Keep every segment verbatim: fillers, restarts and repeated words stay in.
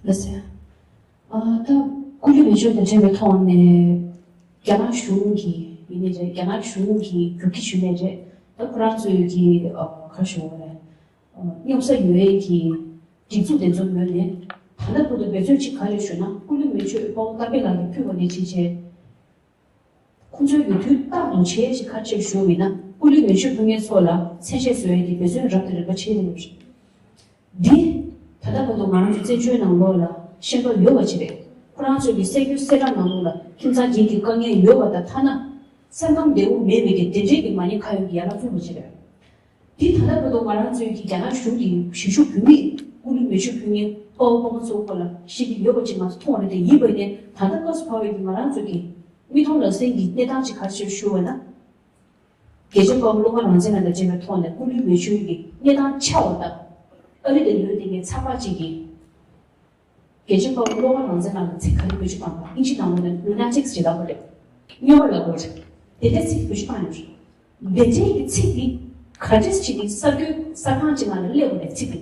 ལགས་སོ། ཨ། ད་སྐུ་ལུས་མེ་མཆོད་དང་འབྲེལ་བའི་ཐོག་ནས་རྒྱ་ནག་གཞུང་གིས་ཡིན་ནའི་རེད། རྒྱ་ནག་གཞུང་གིས་རྒྱུག་ཁྱི་ཞུས་ནའི་རེད། ད་ཁོ་རང་ཚོའི་གི་ཨ། ག་ཞུ་བ་རེད། ཨ། སྙོབ་ས་ཡོད་ཡས་ཀྱི་སྒྲིག་འཛུགས་དེ་ཚོ་ངོས་ནས་ད་ལྟ་བར་དུ་འབད་བརྩོན་ཅིག་ག་རེ་ཞུས་ན། སྐུ་ལུས་མེ་མཆོད་དཔའ་བོ་དར་སྤེལ་ལགས་ཀྱིས་ཕུལ་བ་ནས་བྱས་བྱས། ཁོང་ཚོའི་ཡུལ་དུས་རྟག་ཏུ་བྱས་ཤིག་ཁ་ཆེར་ཞུ་བས་ན། སྐུ་ལུས་མེ་མཆོད་ཕུལ་མཁན་ཚོ་ལ་མཚན་ཤས་བཟོ་ཡས་ཀྱི་འབད་བརྩོན་རབ་དང་རིམ་པ་བྱས་ནས་ཡོད་རེད། འདི་ད་ལྟ་བར་དུ་ང་རང་ཚོ་བཙན་བྱོལ་ནང་ལོགས་ལ་ཤེས་རྟོགས་ཡོད་པ་ཅིག་རེད། ཁོ་རང་ཚོའི་གི་སེ་འགུལ་སེ་འདྲ་ནང་ལོགས་ལ་ཁྱིམ་ཚང་སྒེར་གྱི་དཀའ་ངལ་ཡོད་པ་དང་། ཐ་ན་སེམས་ཁམས་བདེ་བོ་མེད་པའི་གི་དེ་འདྲའི་གི་མ་ཉེས་ཁ་གཡོགས་ཀྱི་ཡ་ལ་བཙུགས་པ་ཅིག་རེད། འདི་ད་ལྟ་བར་དུ་ང་རང་ཚོའི་གི་རྒྱ་ནག་གཞུང་གི་གཞིས་བཞུགས་བོད་མིས་སྐུ་ལུས་མེ་མཆོད་ཕུལ་མཁན་དཔའ་བོ་དཔའ་མོ་ཚོའི་སྐོར་ལ་ཤེས་ཀྱི་ཡོད་པ་ཅིག་ང་ཚོ་མཐོང་བ་རེད་དེ། ཡིན་པ་ཡིན་ནའི་ད་ལྟ་སྐབས་སུ་བབས་པའི་གི་ང་རང་ཚོའི་གི་མིག་མཐོང་ལག་ཟིན་གྱི་གནས་སྟངས་ཅིག་ག་རེ་ཞུ་བ་ན། རྒྱལ་གཅེས་དཔའ་བོ་བློ་དགའ་རང་བཙན་ལགས་དང་འབྲེལ་བའི་ཐོག་ནས་སྐུ་ལུས་མེ་མཆོད་ཀྱི་གནས་སྟངས་ཆགས་པ་དང་། ཨ་རི་དང་ཡུལ་དེ་གའི་ཚགས་པར་ཅིག་གིས་རྒྱལ་གཅེས་དཔའ་བོ་བློ་དགའ་རང་བཙན་ལགས་ལ་ཚིག་ག་རེ་བེད་སྤྱོད་བཏང་བ། ཨིན་ཇི་ནང་ལོགས་ནས་ལུ་ན་ཊིག་སི་ཞེས་ལབ་པ་རེད། སྨྱོ་བ་ལབ་དགོས་རེད། དེ་འདྲའི་ཚིག་བེད་སྤྱོད་བཏང་ཡོད་རེད། དེ་འདྲའི་གི་ཚིག་འདི་ག་འདྲས་ཅིག་གི་གསར་འགྱུར་གསར་ཁང་ཅིག་ནང་ལ་སླེབས་པ་རེད། ཚིག་འདི།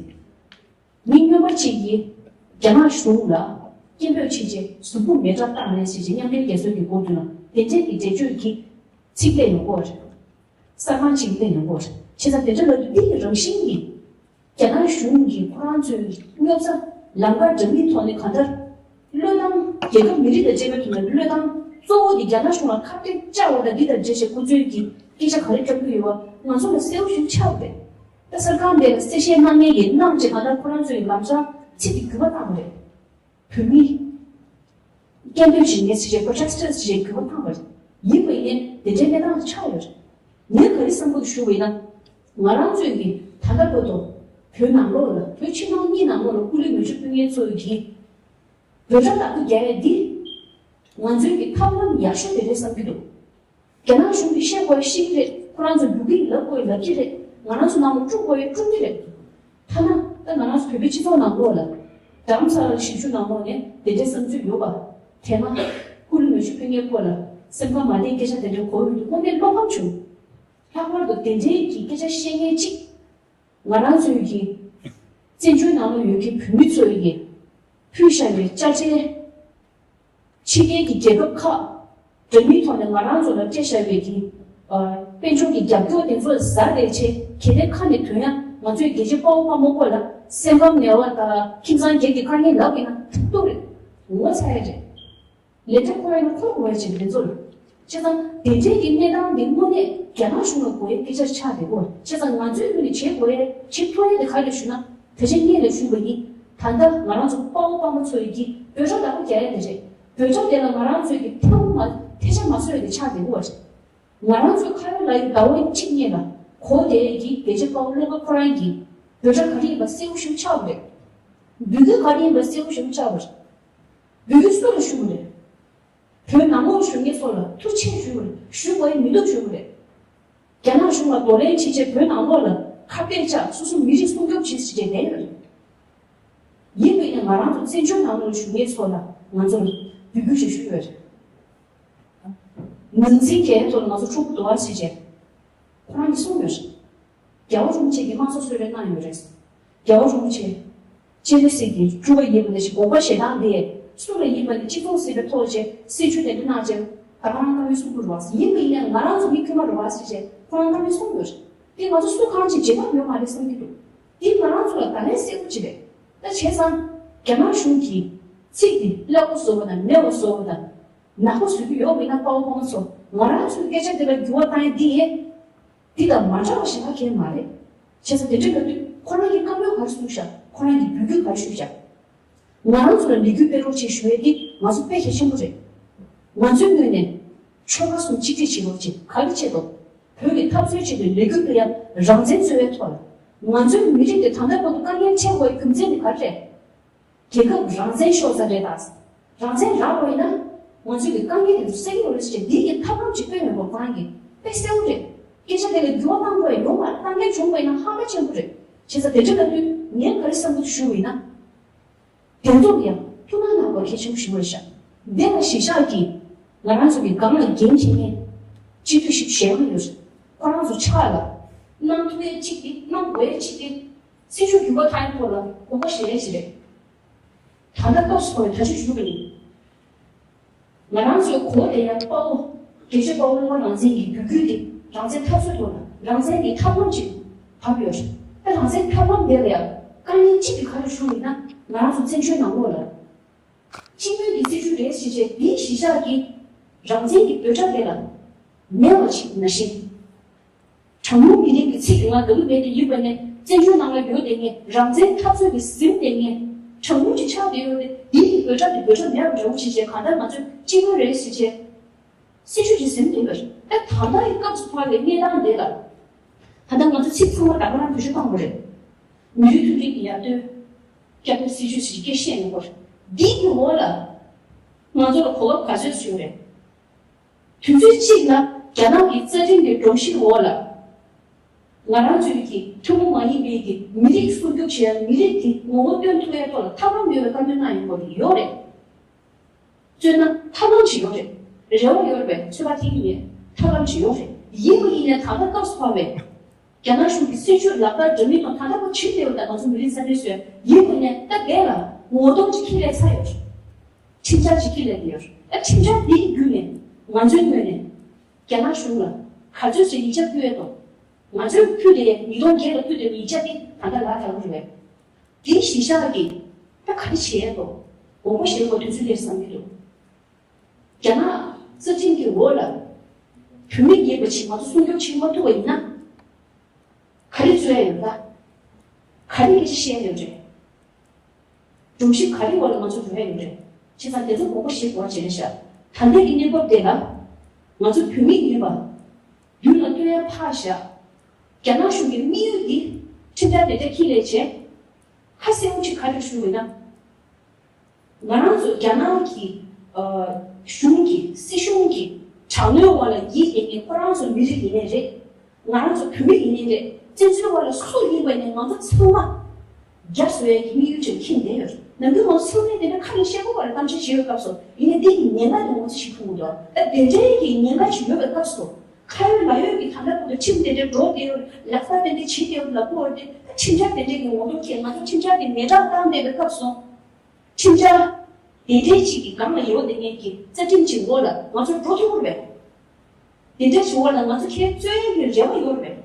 མི་སྨྱོན་པ་གཅིག་གིས་རྒྱ་ནག་གཞུང་ལ་སྐད་འབོད་བྱས་རྗེས་གཟུགས་པོ་མེ་སྲེག་བཏང་རེད་ཟེར་རྗེས། མཉམ་འབྲེལ་རྒྱལ་ཚོགས་ཀྱི་འགོ་དེ་ལ་དེ་འདྲའི་གི་འགྲེལ་བརྗོད་ཀྱི་ཚིག་སླེབས་ཡོང་གི་ཡོད་རེད། གསར་ཁང་ཅིག་སླེབས་ཡོང་གི་ཡོད་རེད། བྱས་ཙང་དེ་འདྲ་ལབ་དུས་འདི་ཡི་རང་བཞིན་གྱིས་རྒྱ་ནག་གཞུང་གིས་ཁོ་རང་ཚོའི་སྙོབ་ས་ལམ་ཁ་འདྲ་མིན་ཐོག་ནས་གང་ལྟར་བློས་བཏང་། རྒྱལ་ཁབ་མི་རིགས་དང་བཅས་པའི་ཐོག་ནས་བློས་བཏང་གཙོ་བོ་དེ་རྒྱ་ནག་གཞུང་ལ་ཁ་གཏད་བཅག་པ་དང་། འདི་དང་འབྲེལ་བྱས་ཁོ་ཚོའི་གི་སྐད་ཆ་ག་རེ་བཀྲམ་གྱི་ཡོད་པ་ང་ཚོ་ལ་གསལ་པོ་ཞིག་ཆགས་པ་རེད། ད་གསར་ཁང་དེ་ལ་གསལ་བཤད་གནང་མཁན་གྱིས་གནང་རྗེས་གང་ལྟར་ཁོ་རང་ཚོའི་ལམ་སང་ཚིག་དེ་འགྱུར་བ་བཏང་བ་རེད། བོད་མི་སྐད་འབོད་བྱེད་མཁན་ཟེར་བྱས། པྲོ་ཊེག་སི་ཊར་ཟེར་བྱས་འགྱུར་བ་བཏང་བ་རེད། ཡིན་པ་ཡིན་ནའི་དེ་འདྲའི་གནས་སྟངས་ཆགས་ཡོད་རེད། ངས་ག་རེ་བསམ་གྱི་འདུག་ཞུ་བ་ཡིན་ན། ང་རང་ཚོས་ཀྱི་ད་ལྟ་བར་དུ་བོད་ནང་ལོགས་ལ། བོད་ཕྱི་ནང་གཉིས་ནང་ལོགས་ལ་སྐུ་ལུས་མེ་མཆོད་ཕུལ་མཁན་ཚོས་ཀྱི་འབོད་སྒྲ་བདག་པོ་རྒྱག་ཡ་འདི་ང་ཚོའི་གི་ཐབས་ལམ་ཡག་ཤོས་དེ་རེད་བསམ་གྱི་འདུག་རྒྱ་ནག་གཞུང་གིས་བཤད་དགོས་ཡ་བཤད་ཀྱི་རེད། ཁོ་རང་ཚོ་རྒྱུག་གི་ལབ་དགོས་ཡ་ལབ་ཀྱི་རེད། ང་རང་ཚོ་ནང་མ་དཀྲུག་དགོས་ཡ་དཀྲུག་གི་རེད། ཐ་ན་ད་ང་རང་ཚོ་བོད་པའི་སྤྱི་ཚོགས་ནང་ལོགས་ལ་རྡ་རམ་ས་ལ་གཞིས་བཞུགས་ནང་ལོགས་ནས་དེ་འདྲའི་བསམ་ཚུལ་ཡོད་པ། དེ་སྔ་སྐུ་ལུས་མེ་མཆོད་ཕུལ་མཁན་སྐོར་ལ་སེམས་ཁམས་མ་བདེ་སྐད་ཆ་དེ་འདྲ་གོ་ཡོང་དུས་དངོས་གནས་བློ་ཕམ་བྱུང་། ལྷག་པར་དུ་དེ་འདྲའི་གི་སྐད་ཆ་བཤད་མཁན་གཅིག་ང་རང་ཚོའི་གི་བཙན་བྱོལ་ནང་ལ་ཡོད་མཁན་བོད་མི་ཚོའི་གི་ཕུལ་བཞག་པའི་དཔྱ་ཁྲལ། ཕྱི་རྒྱལ་གྱི་རྒྱལ་ཁབ་ཁག་འདྲ་མིན་ཐོག་ནས་ང་རང་ཚོ་ལ་སྤྲད་བཞག་པའི་གི་ཨ། དཔལ་འབྱོར་གྱི་རྒྱབ་སྐྱོར་དེ་ཚོ་ཟ་བསྡད་བྱས། གལ་ཏེ་ཁ་ནས་ཐོན་ཡ། ང་ཚོའི་རྒྱལ་གཅེས་དཔའ་བོ་དཔའ་མོ་སྐོར་ལ་སེམས་ཁམས་ངལ་བ་དང་ཁྱིམ་ཚང་སྒེར་གྱི་དཀའ་ངལ་ལབ་ཡིན་ན་ཐུག་ཐུག་རེད། ངོ་ཚ་ཡ་རེད། ལས་འབྲས་འཁོར་བའི་ནང་འཁོར་དགོས་ཡ་ཅིག་རེད་ཚོ། བྱས་ཙང་དེ་འདྲའི་གི་གནས་སྟངས་འདི་དངོས་གནས་རྒྱ་ནག་གཞུང་ལ་དགོས་ཡ་སྐད་ཆ་ཆགས་བསྡད་ཡོད། བྱས་ཙང་ང་ཚོའི་ངོས་ནས་བྱེད་དགོས་ཡ། བྱེད་ཐུབ་ཡ་དེ་ག་རེ་ཞུ་ན། ད་ཆ་སྔོན་ལ་ཞུས་པ་ཡིན། ད་ལྟ་ང་རང་ཚོ་དཔའ་བོ་དཔའ་མོ་ཚོ་ཡི་གི་འབོད་སྒྲ་བདག་པོ་རྒྱག་ཡ་དེ་རེད། འབོད་སྒྲ་དེ་ལ་ང་རང་ཚོས་ཀྱི་ཐེ་བོ་མ་ཐེ་ཆ་མ་བཟོ་ཡ་དེ་ཆགས་བསྡད་ཡོད་རེད། ང་རང་ཚོའི་ཁ་ཡོད་ལག་ཡོད་ཟླ་བ་གཅིག་གཉིས་ལ་གོ་བསྡད་ཡ་གི་རྒྱལ་གཅེས་དཔའ་བོ་བློ་དགའ་ཁོ་རང་གི་འབོད་སྒྲ་ག་རེ་ཡིན་པ་གསལ་པོ་ཞིག་ཆགས་པ་རེད། འབོད་སྐུལ་ག་རེ་ཡིན་པ་གསལ་པོ་ཞིག་ཆགས་པ་རེད། འབོད་སྐུལ་སུ་ལ་ཞུ་དགོས་རེད། བོད་ནང་ལོགས་བཞུགས་མཁན་ཚོ་ལ་ཐུགས་རྗེ་ཆེ་ཞུ་དགོས་རེད། ཞུ་དགོས་ཡ་མི་འདུག་ཞུ་དགོས་རེད། རྒྱ་ནག་གཞུང་ལ་གདོང་ལེན་བྱེད་ཆེད་བོད་ནང་ལོགས་ལ་ཁ་གཏད་བཅག་སོ་སོ་མི་རིགས་སྲུང་སྐྱོབ་བྱེད་ཟེར་བྱས་བསྡད་ཡོད་རེད། ཡིན་པས་ན་ང་རང་ཚོ་བཙན་བྱོལ་ནང་ལོགས་ལ་བཞུགས་མཁན་ཚོ་ལ་ང་ཚོར་འབོད་སྐུལ་ཞིག་ཞུས་ཡོད་རེད། ནང་འཛིང་རྒྱག་ཡ་ཐོག་ལ་ང་ཚོ་འཁྲུག་པོ་འདུག་ཨ་ཟེར་བྱས་ཁོ་རང་གིས་གསུངས་ཡོད་རེད། རྒྱལ་བ་རིན་པོ་ཆེ་གིས་དམངས་གཙོ་གསོལ་རས་གནང་ཡོད་རེད། རྒྱལ་བ་རིན་པོ་ཆེ། སྤྱན་རས་གཟིགས་ཀྱི་སྤྲུལ་པ་ཡིན་པ་ནས་བཞིན། དགོངས་པ་བཞེས་སྟངས་དེ་སུ་ལ་ཡིན་པ་ནས་གཅིག་མཚུངས་ཟིན་པའི་ཐོག་བཅས་སྲིད་བྱུས་དེ་འདྲ་གནང་བྱས། ད་ག་རང་བཀའ་མོལ་གསུང་གི་རེད་བ། ཡིན་པ་ཡིན་ནའི་ང་རང་ཚོ་མི་དཀྱུས་མ་རེད་བ་ཟེར་བྱས་ཁོ་རང་བཀའ་མོལ་གསུང་གི་ཡོད་རེད། དེ་ང་ཚོ་སུ་གང་ཅིག་བརྗེད་ཐབས་ཡོད་མ་རེད་བསམ་གྱི་འདུག་དེ་ང་རང་ཚོ་ལ་ད་ལན་གསལ་པོ་ཅིག་རེད། ད་བྱས་ཙང་རྒྱ་ནག་གཞུང་གིས་ཚིག་དེ་ཀླད་ཀོར་བཟོ་བ་དང་། མེད་པ་བཟོ་བ་དང་། ནག་པོ་བཟོ་གི་ཡོད་པ་ཡིན་ན། དཔའ་བོ་དཔའ་མོ་ཚོ། ང་རང་ཚོའི་སྐད་ཆ་དེ་ལ་འགྱུར་བ་བཏང་ཡས་འདི་ཡས། འདི་དང་མ་འདྲ་བ་གཞན་པ་གང་ཡང་མ་རེད། བྱས་ཙང་དེ་འདྲ་ཡོད་དུས་ཁོ་རང་གིས་བཀའ་མོལ་ག་རེ་གསུངས་བཞག་ཁོ་རང་གིས་འབོད་སྐུལ་ག་རེ་ཞུས་བཞག་ང་རང་ཚོ་ལ་ལས་འགུལ་སྤེལ་རོགས་བྱེད་ཞུ་ཡས་འདི་ང་ཚོ་དཔེ་གལ་ཆེན་པོ་རེད། ང་ཚོའི་ངོས་ནས་ཆོལ་ཁ་གསུམ་གཅིག་སྒྲིལ་བྱེད་རོགས་བྱེད། ག་རེ་ཆེད་དུ། བོད་ཀྱི་འཐབ་རྩོད་ཆེད་དུ་ལས་འགུལ་སྤེལ་ཡ། རང་བཙན་རྩོད་ཡའི་ཐོག་ལ། ང་ཚོའི་མི་རིགས་འདི་ད་ལྟ་བར་དུ་དཀའ་ངལ་འཕྲད་དགོས་པའི་རྒྱུ་མཚན་དེ་ག་རེ་རེད། རྒྱལ་ཁབ་རང་བཙན་ཤོར་ཚར་རེད་ད། རང་བཙན་རག་དགོས་ཡིན་ན། ང་ཚོའི་གི་དཀའ་ངལ་དེ་ཚོ་སེལ་གྱི་ཡོད་རེད་ཟེར་བྱས་འདི་གི་ཐབས་ལམ་ཅིག་བཏོན་ཡོད་པ་ཁོ་རང་གིས་དཔེ་གསལ་པོ་རེད། སྐད་ཆ་དེ་ལ་འགྱུར་བ་གཏང་དགོས་ཡ་ཡོད་མ་རེད། དཀའ་ངལ་བྱུང་བ་ཡིན་ན་ཧ་ལས་པ་ཆེན་པོ་རེད། བྱས་ཙང་དེ་འདྲ་ལབ་དུས་ངས་ག་རེ་བསམ་གྱི་འདུག་ཞུ་བ་ཡིན་ན། དེ་ཚོ་ཡང་ཐུགས་སྣང་གནང་དགོས་གལ་ཆེན་པོ་ཞིག་རེད་ཤག་དེ་ལ་གཞི་བཞག་གིས་ང་རང་ཚོ་གི་སྒང་ལ་འགན་འཁྱེར་མཁན་སྤྱི་འཐུས་ཤིག་གཞན་ཡང་ཡོད་རེད། ཁོ་རང་ཚོ་ཕྱག་ལ་གནང་ཐུབ་ཡས་གཅིག་དེ། གནང་དགོས་ཡས་གཅིག་དེ། སྲིད་བྱུས་འགྱུར་བ་གཏང་ཡས་ཐོག་ལ་དགོངས་པ་བཞེས་ཡས་ཞིག་རེད། ད་ལྟ་སྐབས་སུ་བབས་པའི་ད་ཆ་ཞུ་གི་ཡིན། ང་རང་ཚོའི་གོ་བ་དེ་ཡང་དཔའ་བོ། རྒྱལ་གཅེས་དཔའ་བོ་སློབ་དཔོན་རང་བཙན་གྱི་རྒྱུད་སྐུལ་དེ་རང་བཙན་འཐབ་རྩོད་ཐོག་ལ་རང་བཙན་གྱི་ཐབས་ལམ་ཅིག་བབས་ཡོད་རེད། ད་རང་བཙན་ཐབས་ལམ་དེ་ལ་ཡང་དཀའ་ངལ་གཅིག་གི་ག་རེ་བྱུང་ཡིན་ན། ང་རང་ཚོ་བཙན་བྱོལ་ནང་ལོགས་ལ་སྤྱི་མོས་ཀྱི་སྲིད་བྱུས་རེད་ཟེར་བྱས་དེའི་གཞི་བཞག་གི་རང་བཙན་གྱི་འབོད་སྒྲ་དེ་ལ་མེད་པ་ཞིག་ནང་བཞིན། གྲངས་ཉུང་མི་རིགས་ཀྱི་ཚིག་དེ་ང་དགའ་གི་མེད་དེ། ཡིན་པ་ནས་བཙན་བྱོལ་ནང་ལ་ཡོད་དེ་ངས་རང་བཙན་འཐབ་རྩོད་ཀྱི་ཟིན་དེ་ངས་གྲངས་ཉུང་ཅིག་ཆགས་བསྡད་ཡོད་དེ། འདི་ཡི་འབོད་སྒྲ་དེ་འབོད་སྒྲ་མེད་པ་འདྲ་བོ་ཞིག་བྱས། གང་ལྟར་ང་ཚོས་སྤྱི་མོས་རེད་ཟེར་བྱས་སྲིད་བྱུས་ཅིག་ཟིན་དེ་ཡོད། ད་ད་ལྟ་ཡི་སྐབས་སུ་བབས་པའི་གནས་སྟངས་དེ་ལ། ད་ལྟ་ང་ཚོ་ཚིག་ཚང་མ་ད་ག་རང་བེད་སྤྱོད་བཏང་དགོས་རེད། མི་རིགས་མཐུན་སྒྲིལ་གྱི་ཡར་ཐོན་བསྐྱར་དར་སྲིད་བྱུས་ཟེར་སྐད་བཤད་ཡོང་དགོས་རེད། འདི་གི་འོག་ལ་ང་ཚོ་ལ་གོ་སྐབས་ག་ཚོད་ཅིག་ཡོད་རེད། དུས་ཚོད་གཅིག་ལ་རྒྱ་ནག་གི་རྩ་ཁྲིམས་ཀྱི་སྒྲོམ་གཞིའི་འོག་ལ། ང་རང་ཚོའི་གི་ཐུན་མོང་མ་ཡིན་པའི་གི་མི་རིགས་སྲུང་སྐྱོབ་བྱེད་ཡ། མི་རིགས་ཀྱི་ངོ་བོ་སྟོན་ཐུབ་ཡ་ཐོག་ལ་ཐབས་ལམ་ཡོད་པའི་བཀའ་མོལ་གནང་ཡོང་དགོས་ཀྱི་ཡོད་རེད། བརྩོན་ན་ཐབས་ལམ་ཞིག་ཡོད་རེད། རེ་བ་ཡོད་རེད་པས། ཚོད་དཔག་ཐེངས་མེད། ཐབས་ལམ་ཞིག་ཡོད་རེད། ཡིན་པ་ཡིན་ནའི་ད་ལྟ་སྐབས་སུ་བབས་པའི་རྒྱ་ནག་གཞུང་གི་སྲིད་བྱུས་ལག་བསྟར་འདྲ་མིན་དང་། ད་ལྟ་བ་བྱེད་བསྡད་ཡོད་ད། ང་ཚོ་མི་རིགས་རྩ་མེད་བཟོས། ཡིན་པ་ཡིན་ནའི་ད་དེ་ལ་ངོ་གདོང་ཅིག་འཁྱེར་སླེབས་ཚར་ཡོད་རེད། ཁྲིམས་འཆར་ཅིག་འཁྱེར་སླེབས་ཡོད་རེད། ད་ཁྲིམས་འཆར་འདི་ཡི་བརྒྱུད་ནས་ང་ཚོའི་ངོས་ནས་རྒྱ་ནག་གཞུང་ལ་ག་ཚོད་ཅིག་ཡིག་ཆ་ཕུལ་ཡས་དང་། ང་ཚོས་ཕུལ་བསྡད་ཡས་ཉིས་སྟོང་བརྒྱད་ལ་ཕུལ་བསྡད་པའི་ཡིག་ཆ་འདི་ད་ལྟ་ལག་བསྟར་རེད་པས། དེའི་གཞི་བཞག་གིས་ད་ག་རེ་བྱེད་ཡས་དང་། དགོངས་པ་བཞེས་དགོས་དུས་ཚོད་སླེབས་བསམ་གྱི་འདུག་རྒྱ་ནག་རྩ་ཁྲིམས་ཀྱི་འོག་ལ་བོད་མི་ཡིན་པ་ཅིག་ང་ཚོ་སྲུང་སྐྱོབ་བྱེད་མ་ཐུབ་པ་ཡིན་ན། ག་རེ་རྩོད་ཡ་ཡོད་ད། ག་རེ་སྐད་ཆ་བཤད་ཡ་ཡོད་རེད། སྒྲོམ་གཞི་ག་རེ་འོག་ལ་ང་ཚོ་འགྲོ་ཡ་ཡོད་རེད། བྱས་ཙང་དེ་ཚོ་དགོངས་པ་བཞེས་དགོས་པ་བྱས་རེད་ཤག་ད་ལྟའི་གི་གནས་བབ་དེ་ལ་ང་ཚོ་བོད་མི་ཡིན་པ་མདུན་ལ་སྟོན་ཡ་ཕར་བཞག་རྒྱ་ནག་གཞུང་གི་དམིགས་ཡུལ་འདི་ཁྲིམས་འཆར་དེ་འདྲ་འཁྱེར་སླེབས་བྱས། ཁ་གསལ་པོ་ཅིག་ག་རེ་ཞུ་ཡོད་ན། ང་རང་ཚོ་རྒྱ་ནག་གི་ཨ་གཞུང་གི་སྲིད་གཞུང་གི་དྲག་གནོན་འོག་ལ་ཡིད་ཡེ་མཁན་ཁོ་རང་ཚོ་མི་རིགས་ཡིན་ནའི་རེད། ང་རང་ཚོ་བོད་མི་ཡིན་ནའི་རེད། བཙན་བྱོལ་བ་ལ་སུ་ཡིན་པ་ཡིན་ནའི་ང་ཚོ་ཚང་མ་རྒྱ་བཟོ་ཡས་ཀྱི་དམིགས་ཡུལ་ཅིག་འཁྱེར་བསྡད་ཡོད། ནམ་རྒྱུན་ང་ཚོ་ཚང་མས་དེ་འདྲ་ཁ་ནས་བཤད་དགོས་པ་རེད། གཏམ་བཤད་བྱེད་ཡོད་སྐབས་སུ། ཡིན་ནའི་འདི་ཡི་ཉེན་ཁ་དེ་ང་ཚོ་ཞིག་མཐོང་གི་འདུག་ད་དེ་འདྲའི་གི་ཉེན་ཁ་ཞིག་ཡོད་པའི་སྐབས་སུ། ཁ་ཡོད་ལག་ཡོད་ཀྱི་ད་ལྟ་བར་དུ་ཁྲིམས་དེ་འདྲའི་འགྲོ་བསྡད་ཡོད། ལག་བསྟར་དེ་འདྲའི་བྱེད་བསྡད་ཡོད་ལབ་དགོས་པ་དེ། ད་ཁྲིམས་འཆར་དེ་འདྲའི་གི་ངོ་གདོང་འཁྱེར། ང་ཚོ་ཁྲིམས་འཆར་དེ་མེ་སྲེག་བཏང་བསྡད་པའི་སྐབས་སུ། ཁྲིམས་འཆར་དེ་འདྲའི་ཅིག་གི་སྒང་ལ་ཡོད་དེ་ངེད་ཀྱི་རྩ་ཁྲིམས་ཀྱི་འོག་ལ་ང་ཚོ་འགྲོ་ཐུབ་ཀྱི་རེད། དེ་འདྲའི་བྱུང་བ་ལ་ང་ཚོ་ཁྱེད་རྩོད་ཡས་ཀྱི་རེ་བ་ཡོད་རེད།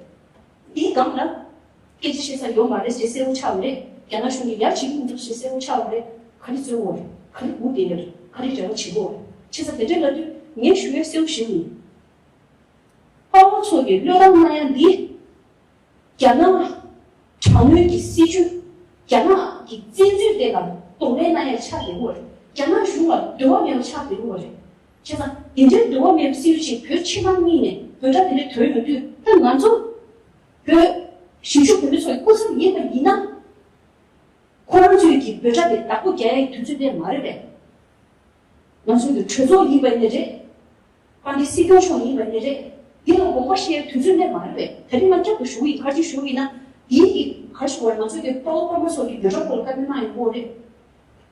འདིའི་སྒང་ལ་སྐད་ཆ་བཤད་ས་ཡོད་མ་རེད་ཅེས་གསལ་པོ་ཆགས་པ་རེད། རྒྱ་ནག་གཞུང་གིས་ཡར་བྱེད་ཀྱི་མི་འདུག་ཅེས་གསལ་པོ་ཆགས་པ་རེད། ག་རེ་རྩོད་དགོས་རེད། ག་རེ་སྒུག་བསྡད་ཡོད་རེད། ག་རེ་རེ་བ་བྱེད་དགོས་རེད། བྱས་ཙང་དེ་འདྲའི་ལབ་དུས་ངས་ཞུ་ཡས་གསལ་པོ་ཞིག་ཡིན། དཔའ་བོ་ཚོ་གི་བློས་བཏང་གནང་ཡ་འདི། རྒྱ་ནག་དྲག་གནོན་གྱི་སྲིད་བྱུས། རྒྱ་ནག་གི་བཙན་འཛུལ་དེ་ལ་གདོང་ལེན་གནང་ཡ་ཆགས་བསྡད་ཡོད་རེད། རྒྱ་ནག་གཞུང་ལ་འདོད་པ་མེད་པ་ཆགས་བསྡད་ཡོད་རེད། བྱས་ཙང་དེ་འདྲའི་འདོད་པ་མེད་པའི་སྲིད་བྱུས་ཤིག་བོད་ཕྱི་ནང་གཉིས་ནས་འབོད་སྒྲ་དེ་འདྲ་ཐོན་ཡོང་དུས། ད་ང་ཚོ་བོད་གཞིས་བཞུགས་བོད་མི་ཚོ་ཡི་སྐུ་ཚབ་ཡིན་པ་ཡིན་ན། ཁོ་རང་ཚོའི་གི་འབོད་སྒྲ་དེ་བདག་པོ་རྒྱག་ཡའི་དུས་ཚོད་དེ་མ་རེད་པས། ང་ཚོའི་གི་གྲོས་ཚོགས་ཡིན་པ་ཡིན་ནའི་རེད། དཔལ་ལྡན་སྲིད་སྐྱོང་མཆོག་ཡིན་པ་ཡིན་ནའི་རེད། འདི་ལ་དགོངས་པ་བཞེས་ཡའི་དུས་ཚོད་དེ་མ་རེད་པས། ད་རིང་ང་བསྐྱར་དུ་ཞུ་གི་ཡིན། ག་རེ་ཞུ་གི་ཡིན་ན། འདིའི་གི་ག་རེ་ཞུ་དགོས་རེད། ང་ཚོའི་གི་དཔའ་བོ་དཔའ་མོ་ཚོ་གི་འབོད་སྒྲ་སྐོར་ལ་བཀའ་མོལ་གནང་ཡོང་གི་ཡོད་རེད།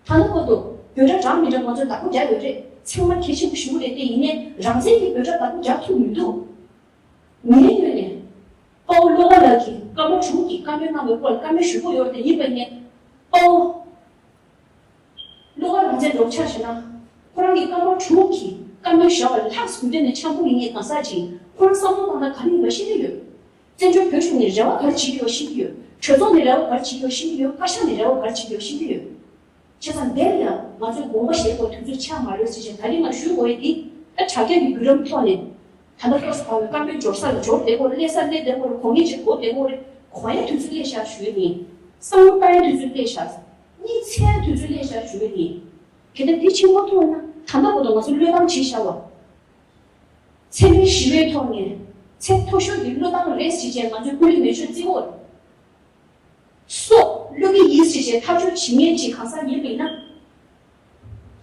ད་ལྟ་བར་དུ་འབོད་སྒྲ་འདྲ་མི་འདྲ་ང་ཚོས་བདག་པོ་རྒྱག་ཡོད་རེད། ཚང་མ་གལ་ཆེན་པོ་ཞེ་པོ་རེད་དེ། ཡིན་ནའི་རང་བཙན་གྱི་འབོད་སྒྲ་བདག་པོ་རྒྱག་ཐུབ་མི་འདུག་ངའི་ངོས་ནས་དཔའ་བོ་བློ་དགའ་ལགས་ཀྱི་བཀའ་མོལ་དྲུག་གི་བཀའ་མོལ་གནང་བའི་སྐོར་ལ་བཀའ་མོལ་ཞུ་དགོས་ཡོད་རེད་དེ། ཡིན་པ་ཡིན་ནའི་དཔའ་བོ་བློ་དགའ་རང་བཙན་སྒྲོག་ཆ་བྱས་ན། ཁོ་རང་གི་བཀའ་མོལ་དྲུག་གི་བཀའ་མོལ་བཞག་པ་ལ་ལྷག་ཟིན་དོན་ནི་འཆམ་པོ་ཡིན་ངེས་གང་ཟག་ཅིག་ཁོ་རང་བསམ་བློ་བཏང་ན་ག་རེ་ཡིན་པ་ཤེས་ཀྱི་ཡོད། བཙན་བྱོལ་བོད་གཞུང་ནས་རེ་བ་ག་རེ་བྱེད་ཀྱི་ཡོད་ཤེས་ཀྱི་ཡོད། གྲོས་ཚོགས་ནས་རེ་བ་ག་རེ་བྱེད་ཀྱི་ཡོད་ཤེས་ཀྱི་ཡོད། བཀའ་ཤག་ནས་རེ་བ་ག་རེ་བྱེད་ཀྱི་ཡོད་ཤེས་ཀྱི་ཡོད། བྱས་ཙང་འདིར་ཡང་ང་ཚོས་དགོངས་པ་བཞེས་དགོས་དུས་ཚོད་ཆགས་མ་རེད་ཟེར་བཞིན། ད་རིང་ང་ཞུ་དགོས་ཡས་འདི། ད་དྲ་རྒྱ་གི་བརྒྱུད་རིམ་ཐོག་ནས་ད་ལྟ་སྐབས་སུ་བབས་པའི་བཀའ་མོལ་འབྱོར་ས་ལ་འབྱོར་བསྡད་ཡོད་རེད། སླེབས་ས་སླེབས་བསྡད་ཡོད་རེད། གོ་ངེས་ཅིག་གོ་བསྡད་ཡོད་རེད། གོ་ཡས་དུས་ཚོད་སླེབས་ཤག་ཞུ་ཡས་ཡིན། བསམ་བློ་བཏང་ཡས་དུས་ཚོད་སླེབས་ཤག་གཉིད་སད་ཡས་དུས་ཚོད་སླེབས་ཤག་ཞུ་ཡས་ཡིན། གལ་ཏེ་འདི་ཕྱིན་མ་ཐུབ་ན། ད་ལྟ་བར་དུ་ང་ཚོ་བློས་བཏང་བྱས་བཞག་པ། འཚེ་མེད་ཞི་བའི་ཐོག་ནས་ཚད་མཐོ་ཤོས་ཀྱི་བློས་བཏང་རེད་ཟེར་བྱས་ང་ཚོས་སྐུ་ལུས་མེ་མཆོད་བརྩི་གི་ཡོད་རེད། སྲོག་བློས་ཀྱི་ཡིན་ཟེར་བྱས་ཐག་གཅོད་བྱེད་མཁན་ཅིག་གང་ཟག་ཡིན་པ་ཡིན་ན།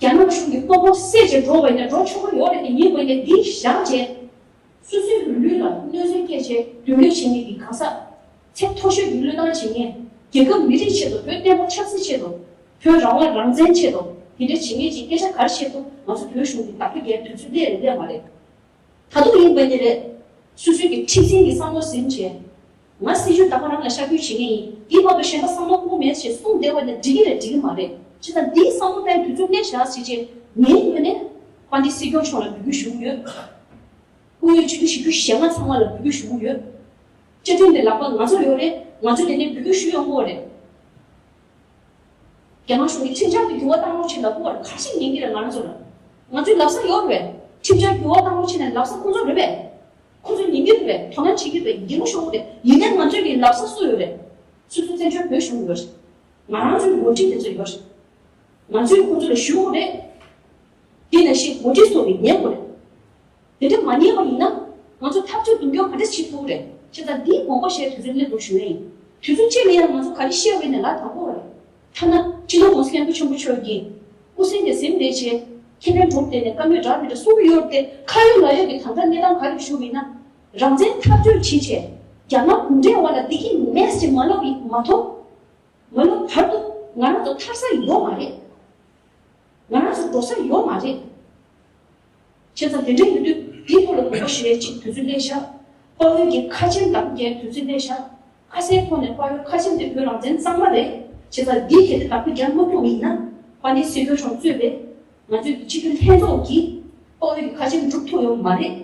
རྒྱ་ནག་གཞུང་གི་དཔའ་བོ་བསད་བྱས་འགྲོ་བ་ཡིན་ན་འགྲོ་ཆོག་གི་ཡོད་རེད་དེ། ཡིན་པ་ཡིན་ན་འདི་བཞག་བྱས། སོ་སོའི་ལུས་ལ་གནོད་འཚེ་སྐྱེལ་བྱས་མདུན་སྐྱོད་བྱེད་མཁན་གྱི་གང་ཟག་ཚད་མཐོ་ཤོས་ཀྱི་བློས་བཏང་བྱེད་མཁན། རྒྱལ་ཁབ་མི་རིགས་ཆེད་དུ། བོད་བརྟན་པོ་ཆབ་སྲིད་ཆེད་དུ། བོད་རང་དབང་རང་བཙན་ཆེད་དུ། དེ་འདྲ་བྱེད་མཁན་ཅིག་སྐད་ཆ་ག་རེ་བཤད་འདུག་ང་ཚོ་བོད་གཞུང་གི་བདག་པོ་རྒྱག་དུས་ཚོད་སླེབས་རེད་སླེབས་མ་རེད། ད་དུང་ཡིན་པ་འདི་རེད། སོ་སོའི་གི་ཁྲི་འཛིན་གྱི་བསམ་བློ་ཟིན་བྱས། ང་སྲིད་བྱུས་བདག་པོ་རང་ལ་ཤར་སྐུལ་བྱེད་མཁན་ཡིན། འདི་མ་གཏོགས་གཞན་པ་བསམ་བློ་ཁུག་མེད་ཅེས་གསུངས་བསྡད་པ་ནི་འགྲིག་གི་རེད་འགྲིག་གི་མ་རེད། བྱས་ཙང་འདིའི་བསམ་བློ་བཏང་དུས་ཚོད་སླེབས་བཞག་ཟེར་བྱས་ངའི་ངོས་ནས་དཔལ་ལྡན་སྲིད་སྐྱོང་མཆོག་ལ་འབོད་སྐུལ་ཞུ་གི་ཡོད། སྐུ་ངོ་སྤྱི་འཐུས་བཞི་བཅུ་ཞེ་ལྔ་ཚང་མ་ལ་འབོད་སྐུལ་ཞུ་གི་ཡོད། བཅའ་ཁྲིམས་དེ་ལག་པ་ང་ཚོར་ཡོད་རེད། ང་ཚོས་དེ་ནས་འབོད་སྐུལ་ཞུ་ཡོང་དགོས་རེད། རྒྱ་ནག་གཞུང་གིས་ཁྲིམས་འཆར་དེ་འགྱུར་བ་བཏང་རོགས་བྱེད་ལབ་དགོས་རེད། ག་ཞིག་ཉན་གྱི་རེད། ང་རང་ཚོ་ལ་ང་ཚོའི་ལབ་ས་ཡོད་རེད། ཁྲིམས་འཆར་འགྱུར་བ་བཏང་རོགས་བྱེད་ནས་ལབ་ས་ཁོང་ཚོ་རེད་པས། ཁོང་ཚོས་ཉན་གྱི་རེད་པས། དོ་སྣང་བྱེད་ཀྱི་རེད་པས། འགན་ཤོར་གི་རེད། ཡིན་ནའི་ང་ཚོས་ཀྱི་ལབ་ས་སུ་ཡོད་རེད། སོ་སོའི་བཙན་བྱོལ་བོད་གཞུང་ཡོད་རེད། ང་རང་ཚོའི་འགོ་ཁྲིད་དེ་ཚོ་ཡོད་རེད། ང་ཚོས་ཁོང་ཚོ་ལ་ཞུ་དགོས་རེད། དེ་ནང་བཞིན་འགོ་ཁྲིད་ཚོ་གིས་ཉན་དགོས་རེད། དེ་འདྲ་མ་ཉན་པ་ཡིན་ན་ང་ཚོ་འཐབ་ཕྱོགས་མདུན་སྐྱོད་ག་འདྲ་བྱེད་ཐུབ་རེད། བྱས་ཙང་འདིའི་དགོངས་པ་བཞེས་དུས་ཚོད་སླེབས་འདུག་ཞུ་ཡ་ཡིན། དུས་ཚོད་ཅི་ལ་ཡང་ང་ཚོ་ག་རེ་བཤད་པ་ཡིན་ན་ལ་དང་པོ་རེད། ཐ་ན་སྤྱི་ནོར་༸གོང་ས་༸སྐྱབས་མགོན་ཆེན་པོ་མཆོག་གིས་སྐུ་སྲིང་དེ་ཟིན་བསྡད་བྱས་ཁེ་ཕན་སྒྲུབ་བསྡད་ནས་བཀའ་མོལ་འདྲ་མི་འདྲ་གསུང་གི་ཡོད་དེ། ཁ་ཡོད་ལག་ཡོད་ཀྱི་ད་ལྟ་གནས་སྟངས་ག་རེ་ཞུ་བ་ཡིན་ན། རང་བཙན་འཐབ་རྩོད་བྱེད་བྱས་རྒྱ་ནག་གུང་ཁྲན་འོག་ལ་བསྡད་ཀྱི་མེད་ཅེས་མ་ལབ་པ་མ་གཏོགས། མ་ལོ་བར་དུ་ང་རང་ཚོ་ཐར་ས་ཡོད་མ་རེད། ང་རང་ཚོ་འགྲོ་ས་ཡོད་མ་རེད། བྱས་ཙང་དེ་འདྲ་ཡིན་དུས་འདིའི་ཐོག་ལ་དགོངས་པ་ཞུ་ཡས་ཅིག་དུས་ཚོད་སླེབས་ཤག་དཔའ་བོའི་གི་ཁ་ཆེམས་བདག་པོ་རྒྱག་དུས་ཚོད་སླེབས་ཤག་ཁ་སའི་ཐོག་ནས་དཔའ་བོའི་ཁ་ཆེམས་དེ་བོད་རང་བཙན་གཙང་མ་རེད། བྱས་ཙང་འདིའི་གལ་ཏེ་བདག་པོ་རྒྱག་མ་ཐུབ་པ་ཡིན་ན། དཔལ་ལྡན་སྲིད་སྐྱོང་མཆོག་གཙོས་པའི་ང་ཚོའི་གི་སྤྱི་འཐུས་ལྷན་ཚོགས་ཀྱིས་དཔའ་བོའི་གི་ཁ་ཆེམས་སྒྲུབ་ཐུབ་ཡོད་མ་རེད།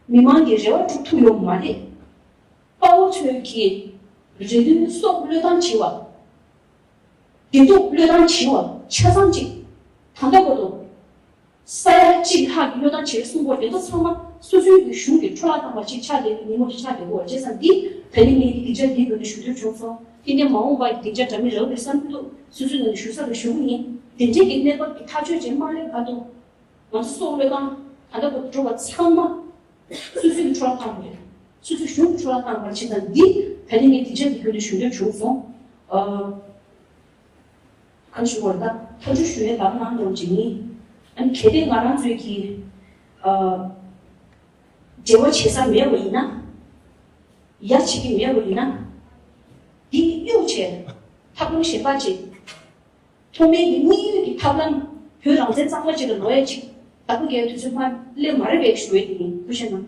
མི་མང་གི་རེ་བ་སྒྲུབ་ཐུབ་ཡོད་མ་རེད། དཔའ་བོ་ཚོས་ཀྱི་རེ་འདུན་སྲོག་བློས་བཏང་བྱས་པ། བདེ་སྡུག་བློས་བཏང་བྱས་པ་ཆ་ཚང་གཅིག་ད་ལྟ་བར་དུ་ས་ཡ་གཅིག་ལྷག་གི་བློས་བཏང་བྱས་གསུང་པོ་དེ་ཚོ་ཚང་མ་སོ་སོའི་གི་གཞུང་གི་འཕྲོ་བརླག་བཏང་བ་ཅིག་ཆགས་བསྡད་པའི་ཉིན་མོ་ཅིག་ཆགས་བསྡད་ཡོད་རེད། བྱས་ཙང་འདི་ད་ནི་ངས་ཀྱི་སྡིངས་ཆ་འདིའི་མདུན་དུ་ཞུ་འདོད་བྱུང་སོང་། ཏན་ཏན་མ་འོངས་པར་གྱི་སྡིངས་ཆ་འདྲ་མིན་རག་པའི་བསམ་ཚུལ་འདུག་སོ་སོའི་ནང་ནས་ཞུ་ས་ལ་ཞུ་གི་ཡིན། དེ་འདྲའི་གི་གནས་བབ་ཀྱི་ཐག་གཅོད་བྱས་མ་སླེབས་བར་དུ། ང་ཚོ་སྲོག་བློས་བཏང་ད་ལྟ་བར་དུ་འགྲོ་བ་ཚང་མ་སོ་སོའི་འཕྲོ་བརླག་བཏང་བ་རེད། སོ་སོའི་གཞུང་གི་འཕྲོ་བརླག་བཏང་བ་རེད། བྱས་ཙང་འདི་ད་ནི་ངས་དེ་ཆ་འདི་ཁུལ་དུ་ཞུ་འདོད་བྱུང་སོང་། ཨ། གང་ཞུ་བར་ད་ཐག་གཅོད་ཞུ་ཡས་དག་གནང་རོགས་བྱེད་ངེས། ཨ་ནི་གལ་ཏེ་ང་རང་ཚོའི་གི་ཨ། འབྲེལ་བ་བྱེད་ས་མེད་པ་ཡིན་ན། ཡ་བྱེད་ཀྱི་མེད་པ་ཡིན་ན། འདི་གཡུག་བྱས་ཐབས་ལམ་གཞན་པ་ཅིག་ཐོག་མའི་གི་དམིགས་ཡུལ་གྱི་ཐབས་ལམ་བོད་རང་བཙན་གཙང་མ་ཅིག་ལ་ལོག་ཡ་ཅིག་བདག་པོ་རྒྱག་དུས་ཚོད་མར་སླེབས་མ་རེད་པས་ཞུ་ཡས་དེ་ཡིན། ཐུགས་རྗེ་གནང་།